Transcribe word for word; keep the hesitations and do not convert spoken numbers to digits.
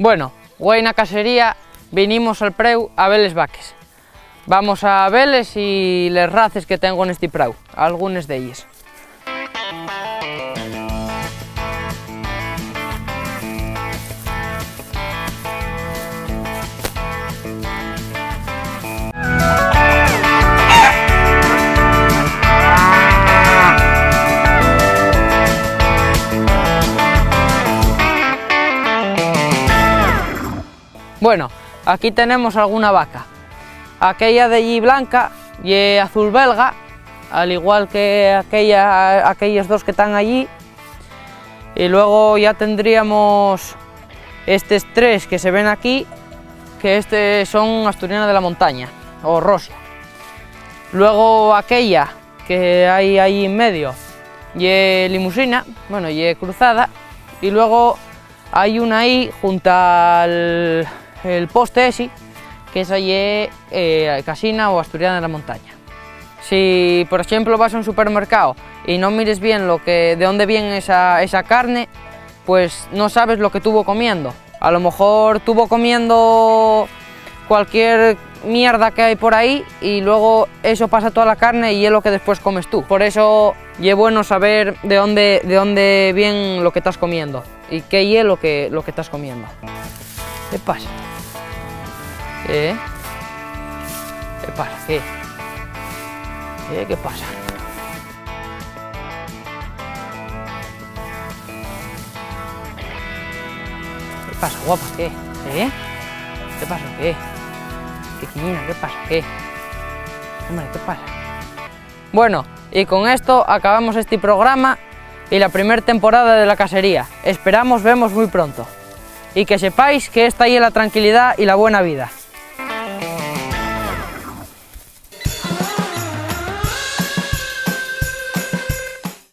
Bueno, güei na casería vinimos al preu a ver les vaques. Vamos a veles y les races que tengo nesti prau, algunes d'elles. Bueno, aquí tenemos alguna vaca. Aquella d'ellí blanca ye azul belga, al igual que aquella, aquelles dos que tán allí. Y luego ya tendríamos estes tres que se ven aquí, que este son asturiana de la montaña, o rosia. Luego aquella que hai ahí en medio ye limusina, bueno, ye cruzada, y luego hai una ahí junta al el poste esi, que esa ye, eh, casina o asturiana de la montaña. Si, por exemplo, vas a un supermercao y no mires bien lo que, de dónde viene esa, esa carne, pues no sabes lo que tuvo comiendo. A lo mejor tuvo comiendo cualquier mierda que hay por ahí y luego eso pasa toda la carne y es lo que después comes tú. Por eso ye bueno saber de dónde, de dónde viene lo que estás comiendo y qué ye lo que, lo que estás comiendo. ¿Qué pasa? ¿Eh? ¿Qué pasa? ¿Qué? ¿Eh? ¿Qué pasa? ¿Qué pasa, guapa? ¿Qué? ¿Eh? ¿Qué pasa? ¿Qué? ¿Qué, quinina? ¿Qué pasa? ¿Qué? Hombre, ¿qué pasa? Bueno, y con esto acabamos este programa y la primer temporada de La Casería. Esperamos vemos muy pronto. Y que sepáis que esta ye la tranquilidá y la buena vida.